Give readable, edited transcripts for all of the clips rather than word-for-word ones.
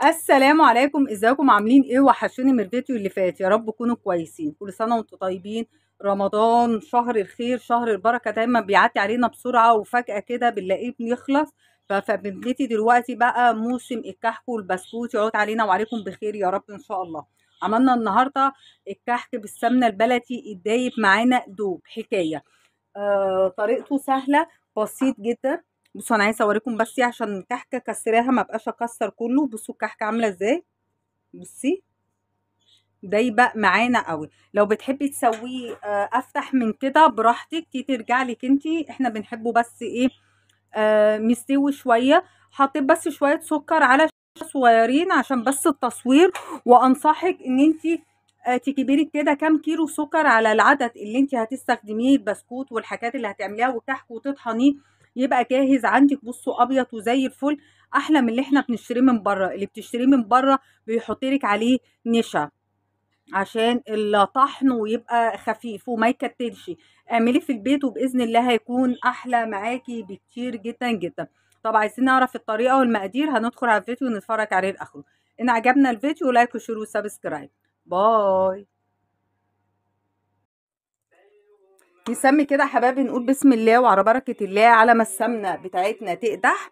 السلام عليكم، ازيكم؟ عاملين ايه؟ وحشوني من الفيديو اللي فات. يا رب تكونوا كويسين. كل سنة وانتم طيبين. رمضان شهر الخير شهر البركة، دايما بيعدي علينا بسرعة وفجاة كده بنلاقيه بنخلص. فبنبتدي دلوقتي بقى موسم الكحك والبسكوت، يعود علينا وعليكم بخير يا رب ان شاء الله. عملنا النهارده الكحك بالسمنه البلدي الدايب معانا دوب حكاية. طريقته سهلة بسيط جدا. بصوا انا عايزه اوريكم بس عشان الكحكه كسراها ما بقاش اكسر كله. بصوا الكحكه عامله ازاي، بصي دايبه معانا قوي. لو بتحبي تسويه افتح من كده براحتك، دي ترجع لك انتي. احنا بنحبه بس ايه مستوي شوية. حطيت بس شوية سكر على صغيرين عشان بس التصوير، وانصحك ان انتي تجيبي كده كام كيلو سكر على العدد اللي انتي هتستخدميه، البسكوت والحاجات اللي هتعمليها والكحك، وتطحنيه يبقى جاهز عندك. بصوا ابيض وزي الفل، احلى من اللي احنا بنشتريه من بره. اللي بتشتريه من بره بيحط لك عليه نشا عشان الطحن ويبقى خفيف وما يكتلش. اعمليه في البيت وباذن الله هيكون احلى معاكي بكتير جدا جدا. طب عايزين نعرف الطريقة والمقادير، هندخل على الفيديو ونتفرج عليه لاخره. ان عجبنا الفيديو like و share و subscribe. bye. نسمي كده يا حبايبي، نقول بسم الله وعلى بركة الله. على ما السمنة بتاعتنا تقدح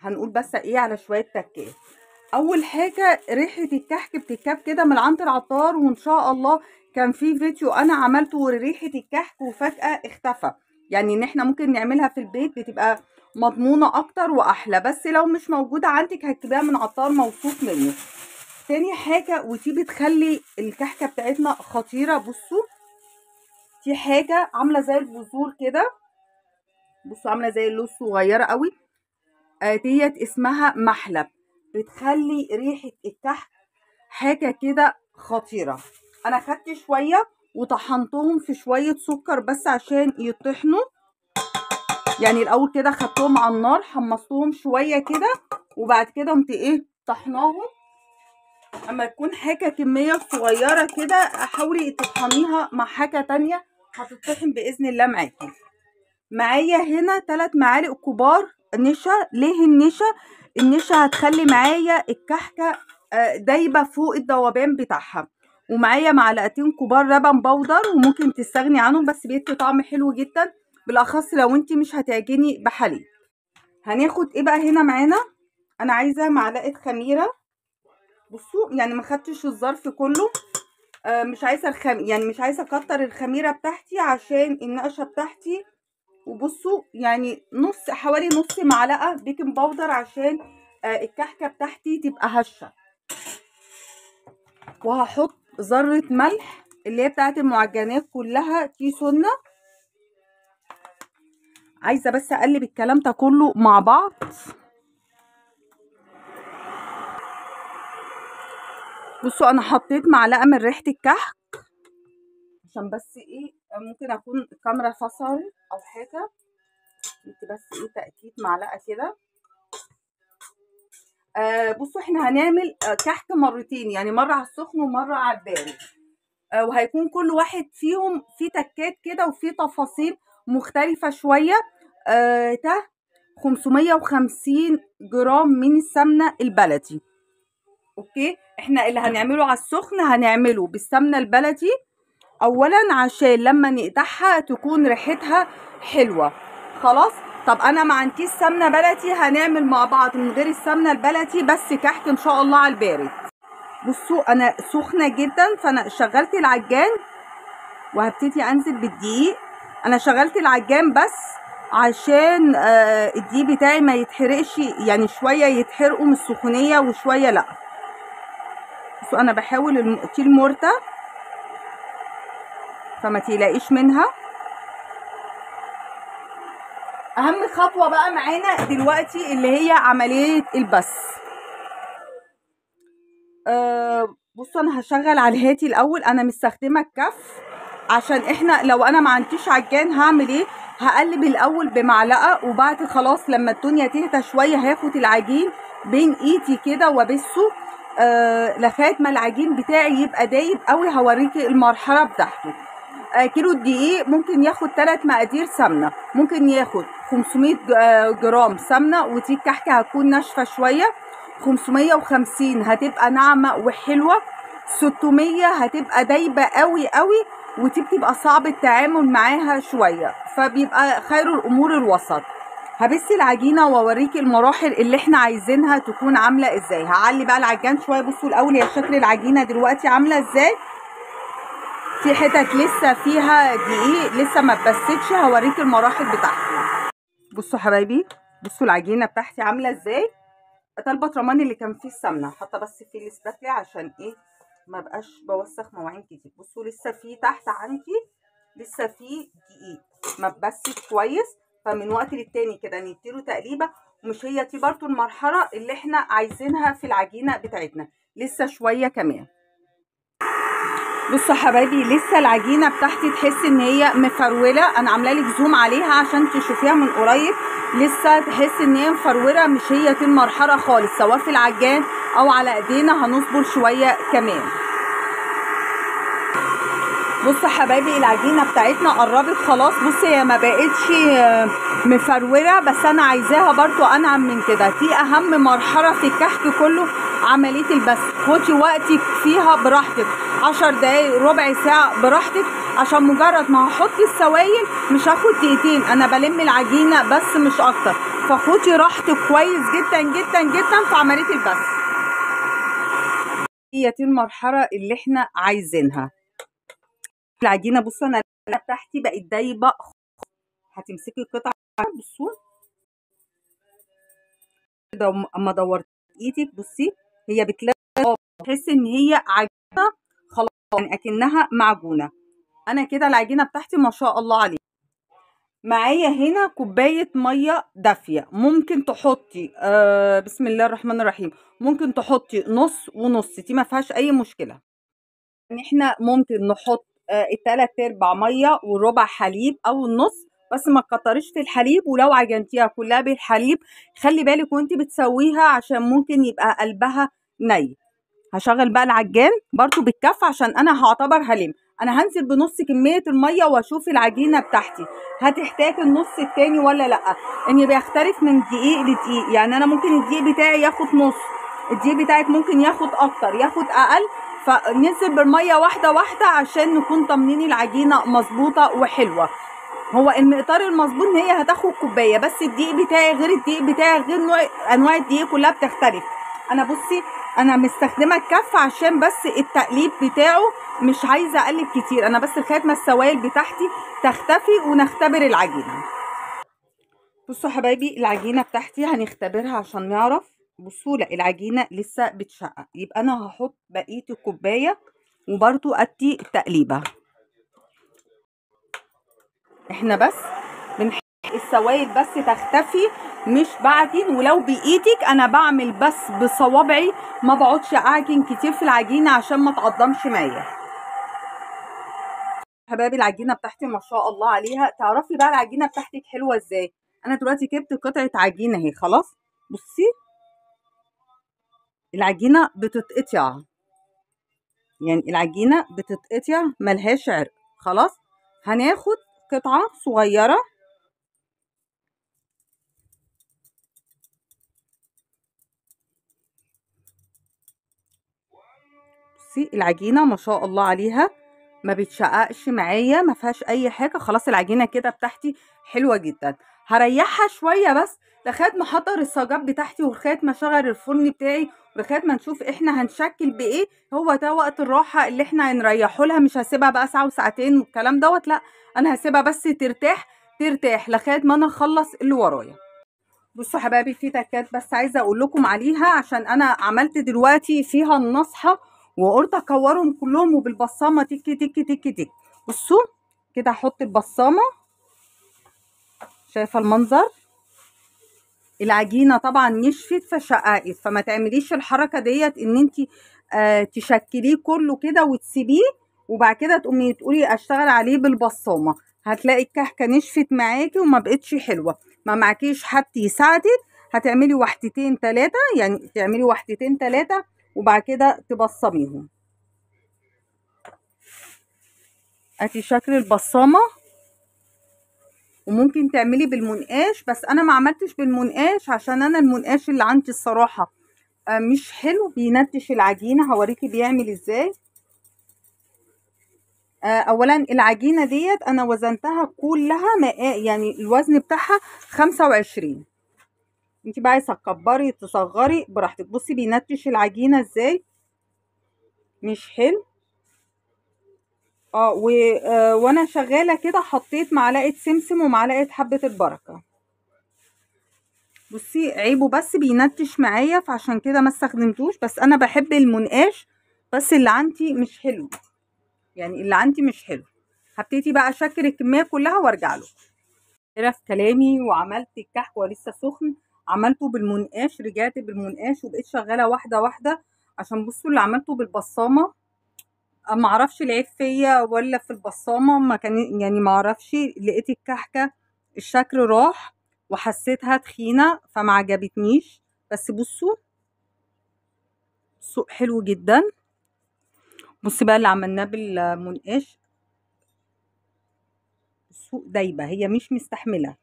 هنقول بس ايه على شوية تكات. اول حاجة ريحه الكحك بتتكاب كده من عند العطار، وان شاء الله كان في فيديو انا عملته ريحه الكحك وفجاة اختفى. يعني ان احنا ممكن نعملها في البيت بتبقى مضمونه اكتر واحلى، بس لو مش موجودة عندك هتجيبيها من عطار موثوق منه. تاني حاجة ودي بتخلي الكحكه بتاعتنا خطيرة، بصوا دي حاجة عامله زي البذور كده، بصوا عامله زي اللوز صغيرة قوي. ديت اسمها محلب، بتخلي ريحه الكحك حاجة كده خطيرة. انا خدت شوية وطحنتهم في شوية سكر بس عشان يطحنوا. يعني الاول كده خدتهم على النار حمصتهم شوية كده، وبعد كده قمت ايه طحناهم. اما تكون حاجة كمية صغيرة كده حاولي تطحنيها مع حاجة تانية هتطحن باذن الله معاكي. معايا هنا 3 معالق كبار نشا. ليه النشا؟ النشا هتخلي معايا الكحكه دايبه فوق الذوبان بتاعها. ومعايا معلقتين كبار لبن بودر، وممكن تستغني عنهم بس بيدي طعم حلو جدا، بالاخص لو انت مش هتعجني بحليب. هناخد ايه بقى هنا معانا؟ انا عايزه معلقه خميره. بصوا يعني ما خدتش الظرف كله، مش عايزه يعني مش عايزه اكتر الخميره بتاعتي عشان النقشه بتاعتي. وبصوا يعني نص، حوالي نص معلقه baking powder عشان الكحكه بتاعتي تبقى هشه. وهحط ذره ملح اللي هي بتاعت المعجنات كلها، دي سنة. عايزه بس اقلب الكلام ده كله مع بعض. بصوا انا حطيت معلقه من ريحه الكحك عشان بس ايه ممكن اكون الكاميرا فصلت او حاجة، انت بس ايه تاكيد معلقه كده. بصوا احنا هنعمل كحك مرتين، يعني مرة على السخن ومرة على البارد، وهيكون كل واحد فيهم في تكات كده وفي تفاصيل مختلفة شوية. ده 550 جرام من السمنة البلدي. okay، احنا اللي هنعمله على السخن هنعمله بالسمنه البلدي اولا عشان لما نقدحها تكون ريحتها حلوة. خلاص، طب انا ما عنديش سمنه بلدي، هنعمل مع بعض من غير السمنة البلدي بس كحك ان شاء الله على البارد. بصوا انا سخنة جدا، فانا شغلت العجان وهبتدي انزل بالدقيق. انا شغلت العجان بس عشان الدقيق بتاعي ما يتحرقش، يعني شوية يتحرقوا من السخونيه وشوية لا. بصوا انا بحاول دي المرته فما تقلقيش منها. اهم خطوة بقى معانا دلوقتي اللي هي عملية البس. بصوا انا هشغل على الهاتي الاول. انا مستخدمة الكف عشان احنا لو انا ما عنديش عجان هعمل ايه؟ هقلب الاول بمعلقه، وبعد خلاص لما الدنيا تهدى شوية هاخد العجين بين ايدي كده وابسه لغاية ما العجين بتاعي يبقى دايب قوي. هوريكي المرحلة بتاعته. كيلو الدقيق ممكن ياخد 3 مقادير سمنه، ممكن ياخد 500 جرام سمنه، ودي الكحكه هتكون ناشفة شوية. 550 هتبقى ناعمة وحلوه، 600 هتبقى دايبه قوي قوي ودي بتبقى صعب التعامل معاها شوية، فبيبقى خير الامور الوسط. هبس العجينة واوريكي المراحل اللي احنا عايزينها تكون عامله ازاي. هعلي بقى العجان شوية. بصوا الاول هي شكل العجينة دلوقتي عامله ازاي. في حتت لسه فيها دقيق لسه ما اتبستش، هوريكي المراحل بتاعتي. بصوا حبايبي، بصوا العجينة بتاعتي عامله ازاي. ده البطرمان اللي كان فيه السمنة، حاطه بس فيه الاسباتلي عشان ايه ما بقاش بوسخ مواعين كتير. بصوا لسه فيه تحت عندي لسه فيه دقيق ما اتبستش كويس، فمن وقت للتاني كده نديله تقليبه. ومش هي دي برضو المرحلة اللي احنا عايزينها في العجينة بتاعتنا، لسه شوية كمان. بصوا حبايبي لسه العجينة بتاعتي تحس ان هي مفروله، انا عامله لك زوم عليها عشان تشوفيها من قريب. لسه تحس ان هي مفروله، مش هي دي المرحلة خالص، سواء في العجان او على ايدينا هنصبر شوية كمان. بصوا حبايبي العجينة بتاعتنا قربت خلاص. بصي هي ما بقتش مفروله، بس انا عايزاها برضو انعم من كده. دي اهم مرحلة في الكحك كله، عملية البس. خدي وقتك فيها براحتك، 10 دقايق ربع ساعة براحتك، عشان مجرد ما هحط السوائل مش هاخد دقيقتين، انا بلم العجينة بس مش اكتر. فخدي راحتك كويس جدا جدا جدا في عملية البس. هي دي المرحلة اللي احنا عايزينها. العجينة بصوا انا بتاعتي بقت دايبه، هتمسكي القطعة بصوا كده اما دورت ايدك بصي هي بتلاقي تحس ان هي عجينه خلاص، يعني اكنها معجونه. انا كده العجينة بتاعتي ما شاء الله عليها. معايا هنا كوباية مية دافيه، ممكن تحطي بسم الله الرحمن الرحيم، ممكن تحطي نص ونص، دي ما فيهاش اي مشكلة. يعني احنا ممكن نحط 3/4 مية وربع حليب او النص، بس ما تكتريش في الحليب. ولو عجنتيها كلها بالحليب خلي بالك وانت بتسويها عشان ممكن يبقى قلبها ني. هشغل بقى العجان برضو بالكف عشان انا هعتبر هلم. انا هنزل بنص كمية المية واشوف العجينة بتاعتي هتحتاج النص التاني ولا لا. ان بيختلف من دقيق لدقيق، يعني انا ممكن الدقيق بتاعي ياخد نص، الدقيق بتاعك ممكن ياخد اكتر ياخد اقل، فننزل بالمية واحدة واحدة عشان نكون طامنين العجينة مظبوطة وحلوه. هو المقدار المظبوط ان هي هتاخد كوباية، بس الدقيق بتاعي غير الدقيق بتاعي، غير نوع انواع الدقيق كلها بتختلف. انا بصي انا مستخدمة الكف عشان بس التقليب بتاعه، مش عايزه اقلب كتير، انا بس لغاية ما السوائل بتاعتي تختفي ونختبر العجينة. بصوا حبايبي العجينة بتاعتي هنختبرها عشان نعرف. بصوا لا العجينة لسه بتشقق، يبقى انا هحط بقية الكوباية وبرده ادي تقليبه. احنا بس بنحط السوائل بس تختفي مش بعجن، ولو بايدك انا بعمل بس بصوابعي، ما بقعدش اعجن كتير في العجينة عشان ما تعضمش معايا. حبايبي العجينة بتاعتي ما شاء الله عليها. تعرفي بقى العجينة بتاعتك حلوة ازاي؟ انا دلوقتي جبت قطعه عجينه اهي خلاص. بصي العجينة بتتقطع، يعني العجينة بتتقطع ملهاش عرق خلاص. هناخد قطعه صغيرة بصي العجينة ما شاء الله عليها ما بتشققش معايا، ما فيهاش اي حاجة خلاص. العجينة كده بتاعتي حلوة جدا. هريحها شوية بس لغاية ما احضر الصاجات بتاعتي ولغاية ما اشغل الفرن بتاعي ولغاية ما نشوف احنا هنشكل بايه. هو ده وقت الراحة اللي احنا هنريحه لها، مش هسيبها بقى ساعة وساعتين والكلام دوت، لا انا هسيبها بس ترتاح لغاية ما انا اخلص اللي ورايا. بصوا حبايبي في تكات بس عايزه اقول لكم عليها عشان انا عملت دلوقتي فيها النصحه وقلت اكورهم كلهم وبالبصامه تك تك تك تك. بصوا كده احط البصامه، شايفه المنظر؟ العجينة طبعا نشفت فشققت، فما تعمليش الحركة ديت ان انت تشكليه كله كده وتسيبيه وبعد كده تقومي تقولي اشتغل عليه بالبصامه، هتلاقي الكحكه نشفت معاكي وما بقتش حلوة. ما معكيش حد يساعدك، هتعملي واحدتين ثلاثة، يعني تعملي واحدتين ثلاثة وبعد كده تبصميهم. ادي شكل البصامه. وممكن تعملي بالمنقاش، بس انا ما عملتش بالمنقاش عشان انا المنقاش اللي عندي الصراحة مش حلو، بينتش العجينة. هوريكي بيعمل ازاي. اولا العجينة ديت انا وزنتها كلها، يعني الوزن بتاعها 25. انت بقى عايزه تكبري تصغري براحتك. بصي بينتش العجينة ازاي، مش حلو. وانا شغالة كده حطيت معلقه سمسم ومعلقة حبه البركة. بصي عيبه بس بينتش معايا، فعشان كده ما استخدمتوش. بس انا بحب المنقاش، بس اللي عندي مش حلو، يعني اللي عندي مش حلو. هبتدي بقى اشكل الكمية كلها وارجع له. في كلامي وعملت الكحك ولسه سخن، عملته بالمنقاش، رجعت بالمنقاش وبقيت شغالة واحدة واحدة. عشان بصوا اللي عملته بالبصامه، ما اعرفش العيب فيا ولا في البصامه، ما كان يعني ما اعرفش. لقيت الكحكه الشكل راح وحسيتها تخينة فما عجبتنيش. بس بصوا سوق حلو جدا. بصي بقى اللي عملناه بالمنقاش، السوق دايبه، هي مش مستحمله.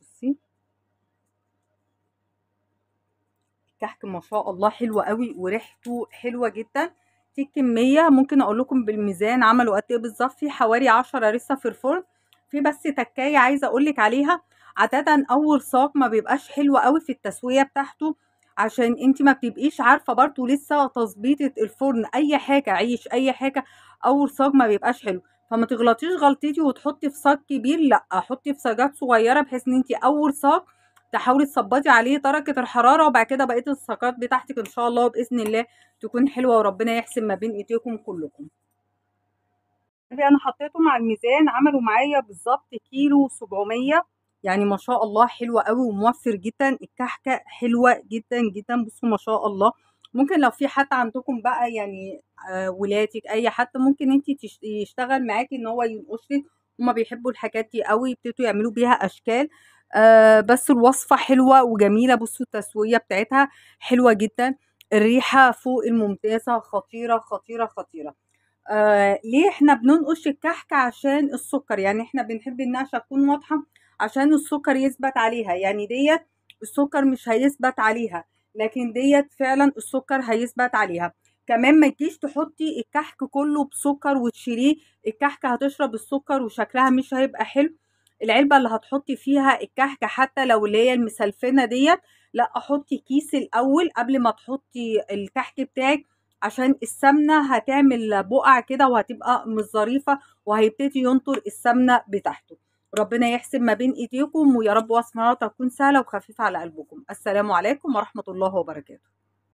بصي الكحك ما شاء الله حلو قوي وريحته حلوة جدا. في كمية ممكن اقول لكم بالميزان عملوا قد ايه بالظبط، في حوالي 10 لسه في الفرن. في بس تكايه عايزه اقول لك عليها، عادة اول ساق ما بيبقاش حلو قوي في التسوية بتاعته، عشان انت ما بتبقيش عارفه برضو لسه تظبيطه الفرن، اي حاجة عيش اي حاجة اول صاج ما بيبقاش حلو. فما تغلطيش غلطتي وتحطي في صاج كبير، لا حطي في صاجات صغيرة، بحيث ان انت اول صاج تحاولي تظبطي عليه درجه الحرارة، وبعد كده بقية الصاجات بتاعتك ان شاء الله باذن الله تكون حلوة، وربنا يحسن ما بين ايديكم كلكم. انا حطيته مع الميزان، عملوا معايا بالظبط 1.7 كيلو، يعني ما شاء الله حلوة قوي وموفر جدا. الكحكه حلوة جدا جدا. بصوا ما شاء الله. ممكن لو في حد عندكم بقى يعني ولادك اي حد، ممكن انت يشتغل معاكي ان هو ينقش لك، هما بيحبوا الحاجات دي قوي، يبتدوا يعملوا بيها اشكال. بس الوصفة حلوة وجميلة. بصوا التسوية بتاعتها حلوة جدا، الريحة فوق الممتازة، خطيرة خطيرة خطيرة. ليه احنا بننقش الكحكه؟ عشان السكر، يعني احنا بنحب النقشه تكون واضحة عشان السكر يثبت عليها. يعني ديت السكر مش هيثبت عليها، لكن ديت فعلا السكر هيثبت عليها. كمان ما تجيش تحطي الكحك كله بسكر وتشيليه، الكحكه هتشرب السكر وشكلها مش هيبقى حلو. العلبة اللي هتحطي فيها الكحكه حتى لو اللي هي المسلفنه ديت، لا حطي كيس الاول قبل ما تحطي الكحك بتاعك، عشان السمنة هتعمل بقع كده وهتبقى مش ظريفة، وهيبتدي ينطر السمنة بتاعته. ربنا يحسن ما بين ايديكم، ويا رب وصفه النهارده تكون سهلة وخفيفة على قلبكم. السلام عليكم ورحمة الله وبركاته.